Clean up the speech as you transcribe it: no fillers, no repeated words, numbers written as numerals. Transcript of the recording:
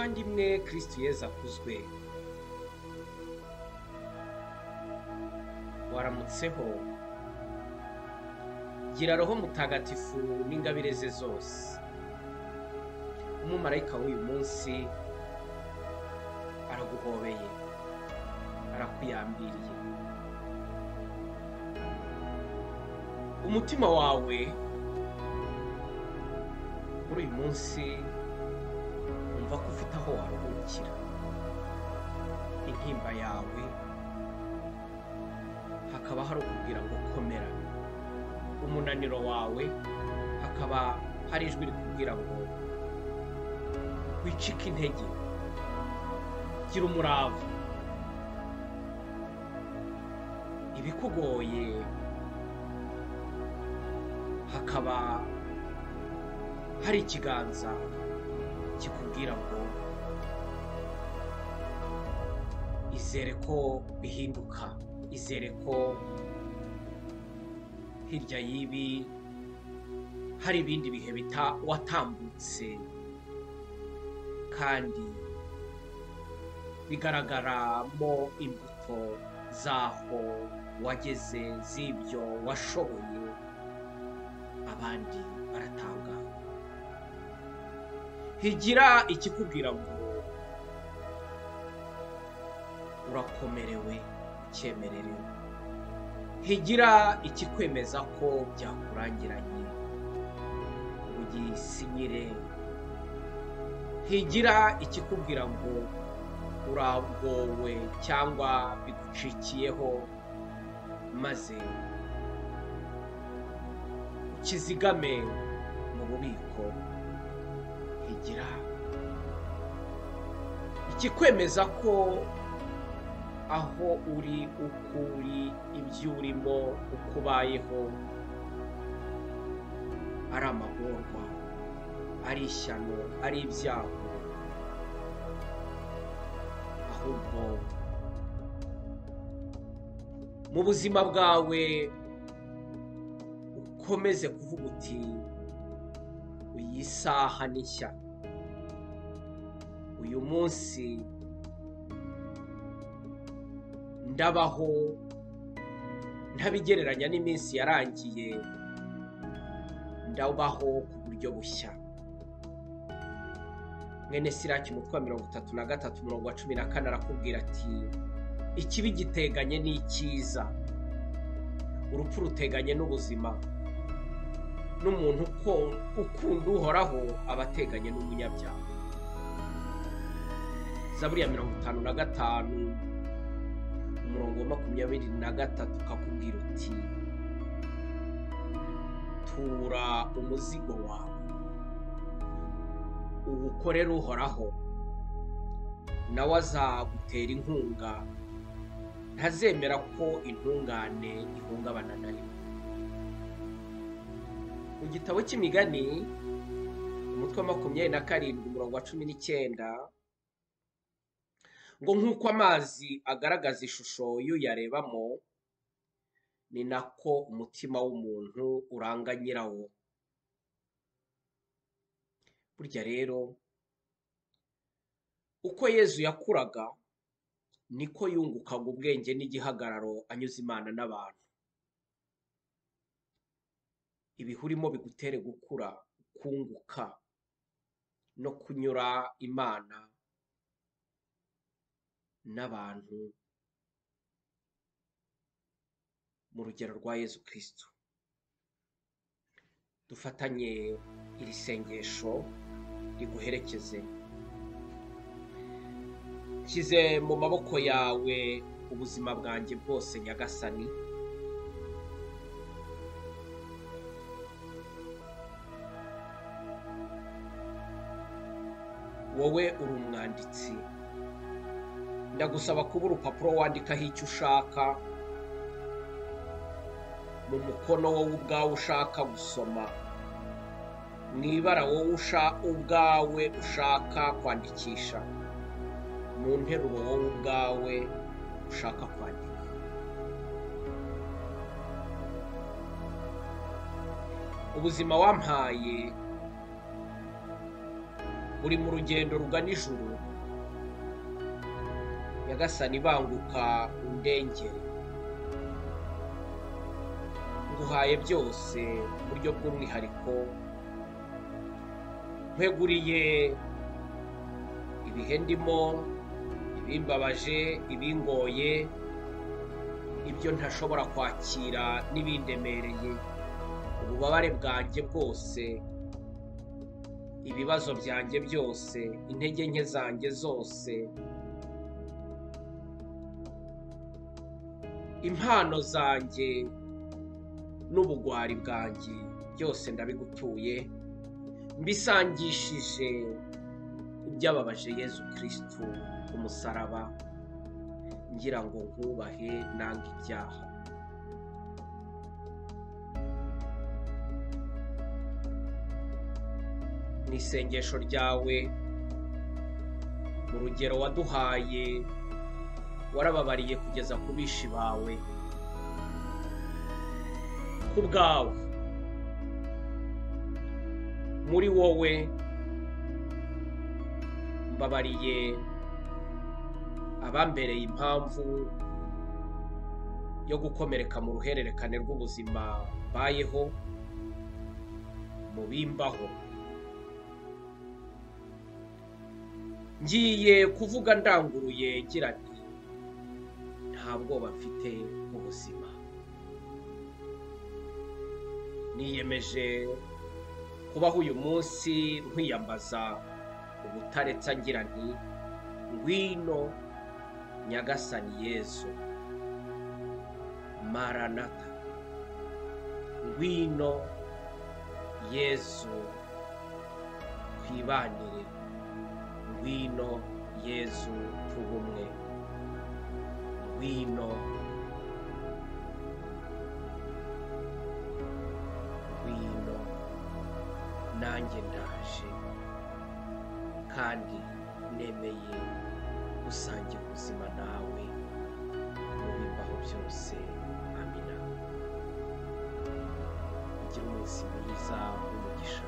Muvandimwe, Kristu Yezu akuzwe. Waramutseho. Gira Roho Mutagatifu n'ingabire ze zose. Umumarayika w'uyu munsi araguhobeye, arakuyambiriye. Umutima wawe muri uyu munsi umva ko ufite aho waruhukira. Intimba yawe hakaba hari ukubwira ngo komera. Umunaniro wawe hakaba hari ijwi rikubwira ngo wicike intege, gira umurava. Ibikugoye hakaba hari ikiganza kikubwira ngo izere ko bihinduka, izere ko hirya y'ibi hari ibindi bihe bita watambutse kandi bigaragaramo imbuto zaho wageze, z'ibyo washoboye, abandi baratanga. Higira ikikubwira ngo urakomerewe, ucyemerere. Higira ikikwemeza ko byakurangiranye, ugisinyire. Higira ikikubwira ngo uragowe cyangwa bigucikiyeho, maze ukizigame mu bubiko. Higira ikikwemeza ko aho uri, uko uri, ibyo urimo, uko ubayeho ari amagorwa, ari ishyano, ari ibyago, ahubwo mu buzima bwawe ukomeze kuvuga uti iyi saha ni nshya, uyu munsi ndabaho ntabigereranya n'iminsi yarangiye, ndabaho ku buryo bushya. Mwene Siraki umutwe wa 33 umurongo wa 14 arakubwira ati ikibi giteganye n'icyiza, urupfu ruteganye n'ubuzima, n'umuntu ukunda Uhoraho aba ateganye n'umunyabyaha. Zaburi ya 55 umurongo wa 23 ukakubwira uti tura umuzigo wawe uwukorere Uhoraho, nawe azagutera inkunga, ntazemera ko intungane ihungabana na rimwe. Mu gitabo cy'Imigani umutwe wa 27 umurongo wa 19 ngo nk'uko amazi agaragaza ishusho y'uyarebamo, ni nako umutima w'umuntu uranga nyirawo. Burya rero uko Yezu yakuraga niko yungukaga ubwenge n'igihagararo anyuze Imana n'abantu. Ibihurimo bigutere gukura, kunguka no kunyura Imana n'abantu mu rugero rwa Yezu Kristu. Dufatanye iri sengesho riguherekeze. Nshyize mu maboko yawe ubuzima bwanjye bwose Nyagasani. Wowe uri umwanditsi, ndagusaba kuba urupapuro wandikaho icyo ushaka mu mukono wowe ubwawe ushaka gusoma, mu ibara wowe ubwawe ushaka kwandikisha, mu nteruro wowe ubwawe ushaka kwandika. Ubuzima wampaye Buri mu rugendo rugana ijuru. Nyagasani, banguka undengere. Nguhaye byose mu buryo bw'umwihariko, nkweguriye ibihe ndimo, ibimbabaje, ibingoye, ibyo ntashobora kwakira n'ibindemereye, ububabare bwanjye bwose, ibibazo byanjye byose, intege nke zanjye zose, impano zanjye n'ubugwari bwanjye byose ndabigutuye, mbisangishije ibyababaje Yezu Kristu ku musaraba, ngira ngo nkubahe nanga ibyaha. Mu isengesho ryawe, mu rugero waduhaye, warababariye kugeza ku bishi bawe. Ku bwawe, muri wowe mbabariye abambereye impamvu yo gukomereka mu ruhererekane rw'ubuzima bayeho, mu bimbaho. Ngiye kuvuga ndanguruye ngira nti nta bwoba mfite mu buzima. Niyemeje kubaho uyu munsi nkwiyambaza ubutaretsa ngira nti ngwino Nyagasani Yezu, Maranatha, ngwino Yezu twibanire, ngwino Yezu tubumwe, ngwino, ngwino nanjye ndaje, kandi nemeye gusangira ubuzima nawe mu bimbaho byose. Amina. Ugire umunsi mwiza w'umugisha.